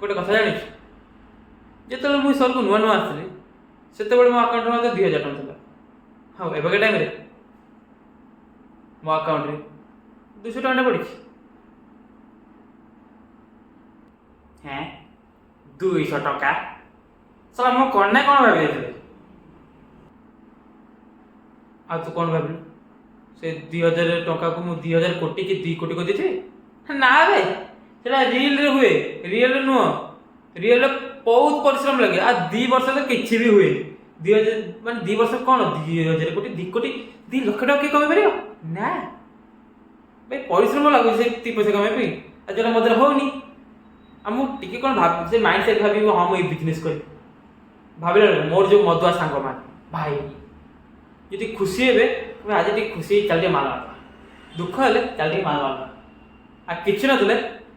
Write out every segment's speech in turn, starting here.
ଗୋଟେ କଥା ଜାଣିଛୁ, ଯେତେବେଳେ ମୁଁ ସହରକୁ ନୂଆ ନୂଆ ଆସିଥିଲି, ସେତେବେଳେ ମୋ ଆକାଉଣ୍ଟରେ ମାତ୍ର 2000 ଟଙ୍କା ଥିଲା। ହଉ, ଏବେକା ଟାଇମ୍ରେ ମୋ ଆକାଉଣ୍ଟରେ 200 ଟଙ୍କାଟା ପଡ଼ିଛି। ହେଁ, 200 ଟଙ୍କା? ଶଳା ମୁଁ କ'ଣ ନା କ'ଣ ଭାବି ଦେଇଥିଲି। ଆଉ ତୁ କ'ଣ ଭାବିଲୁ, ସେ 2000 ଟଙ୍କାକୁ ମୁଁ 2000 କୋଟି କି 2 କୋଟି କରିଦେଇଥିବି? ନା ବେ, ସେଟା ରିଲ୍ରେ ହୁଏ, ରିଏଲ୍ରେ ନୁହଁ। ରିଏଲ୍ରେ ବହୁତ ପରିଶ୍ରମ ଲାଗେ, ଆଉ 2 ବର୍ଷ ତ କିଛି ବି ହୁଏନି। 2000 ମାନେ 2 ବର୍ଷ କ'ଣ, 2000 କୋଟି, 2 କୋଟି, 2 ଲକ୍ଷ ଟଙ୍କା କିଏ କମେଇ ପାରିବ? ନା ଭାଇ, ପରିଶ୍ରମ ଲାଗୁଛି ସେ ପଇସା କମେଇବା ପାଇଁ, ଆଉ ଯେଉଁଟା ମୋ ଦ୍ୱାରା ହଉନି। ଆଉ ମୁଁ ଟିକେ କ'ଣ ଭାବ, ସେ ମାଇଣ୍ଡ ସେଟ୍ ଭାବିବ, ହଁ ମୁଁ ଏଇ ବିଜନେସ୍ କରିବି ଭାବିଲା ବେଳକୁ ମୋର ଯେଉଁ ମଦୁଆ ସାଙ୍ଗମାନେ ଭାଇ ଯଦି ଖୁସି ହେବେ, କହିବେ ଆଜି ଟିକେ ଖୁସି ହେଇ ଚାଲ ଟିକେ ମାଲ ମାରିଦେବା। ଦୁଃଖ ହେଲେ ଚାଲ ଟିକେ ମାଲ ମାରିଦେବା। ଆଉ କିଛି ନଥିଲେ,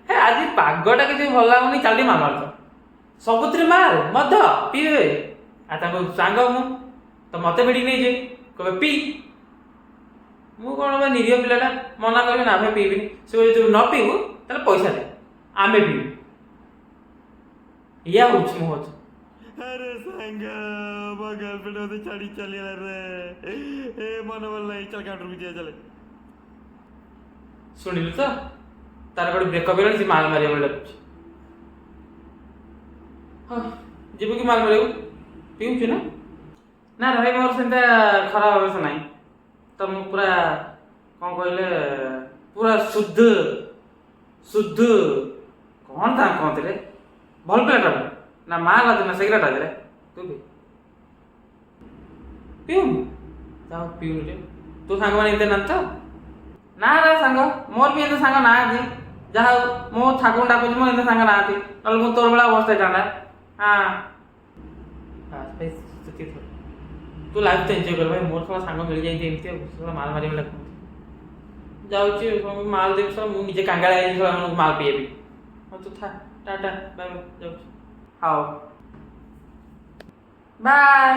ହେ ଆଜି ପାଗଟା କିଛି ଭଲ ଲାଗୁନି, ଚାଲ ଟିକେ ମାଲ ମାରିଦେବା। ସବୁଥିରେ ମାଲ ମଦ ପିଇବେ। ଆଉ ତାଙ୍କ ସାଙ୍ଗ ମୁଁ ତ, ମତେ ଭିଡ଼ିକି ନେଇଯିବେ, କହିବେ ପିଇ। ମୁଁ କ'ଣ ବା ନିରୀହ ପିଲାଟା, ମନା କରିବି ନା ଭାଇ ପିଇବିନି? ସେ କହିବେ ଯଦି ନ ପିଇବୁ ତାହେଲେ ପଇସା ଦେ, ଆମେ ପିଇବୁ। ଏଇଆ ହଉଛି ମୁଁ ହଉଛି। ଆରେ ସାଙ୍ଗ, ମୋ ଗର୍ଲଫ୍ରେଣ୍ଡ ମତେ ଛାଡ଼ି ଚାଲିଗଲା ରେ। ଏ ମନ ଭଲ ନାହିଁ, ଚାଲ କାଉଣ୍ଟରକୁ ଯିବା ଚାଲେ। ଶୁଣିଲୁ ତ, ତାର ଗୋଟେ ବ୍ରେକଅପ୍ ହେଲାଣି, ସେ ମାଲ ମାରିବ ବୋଲି ଡାକୁଛି। ହଁ, ଯିବୁ କି ମାଲ ମାରିବାକୁ? ପିଉଛୁ ନା? ନା ଭାଇ, ମୋର ସେମିତିଆ ଖରାପ ଅଭ୍ୟାସ ନାହିଁ ତ। ମୁଁ ପୁରା କ'ଣ କହିଲେ, ପୁରା ଶୁଦ୍ଧ ଶୁଦ୍ଧ, କ'ଣ ତା କହନ୍ତି ରେ, ଭଲ ପିଲାଟା ମୁଁ। ନା ମାଲ ଅଛି ନା ସିଗାରେଟ୍ ଅଛି ରେ। ତୁ ବି ପିଉନୁ? ଯାଉ, ପିଉନୁ ରେ। ତୋ ସାଙ୍ଗମାନେ ଏମିତି ନାହାନ୍ତି ତ? ନା ରେ ସାଙ୍ଗ, ମୋର ବି ଏମିତି ସାଙ୍ଗ ନାହାନ୍ତି। ଯାହା ହଉ, ମୁଁ ଠାକୁରଙ୍କୁ ଡାକୁଛି ମୋ ଏମିତି ସାଙ୍ଗ ନାହାନ୍ତି, ନହେଲେ ମୁଁ ତୋର ଭଳିଆ ଅବସ୍ଥା ହେଇଥାନ୍ତା। ହଁ ବାସ୍ ଭାଇ, ସେତିକି ଥାଉ। ତୁ ଲାଇଫ୍ ତ ଏନ୍ଜୟ କର ଭାଇ। ମୋର ଶଳା ସାଙ୍ଗ ମିଳିଯାଇଛି ଏମିତି, ଆଉ ଶଳା ମାଲ ମାରିବାକୁ ଡାକୁଛନ୍ତି। ଯାଉଛି ମାଲ ଦେବି। ଶଳା ମୁଁ ନିଜେ କାଙ୍ଗାଳ ହେଇଛି, ଶଳା ମାଲ ପିଇବି। ହଉ ତୁ ଥା, ଟାଟା ବାଏ ବାଏ, ଯାଉଛି। ହଉ, ବାଏ।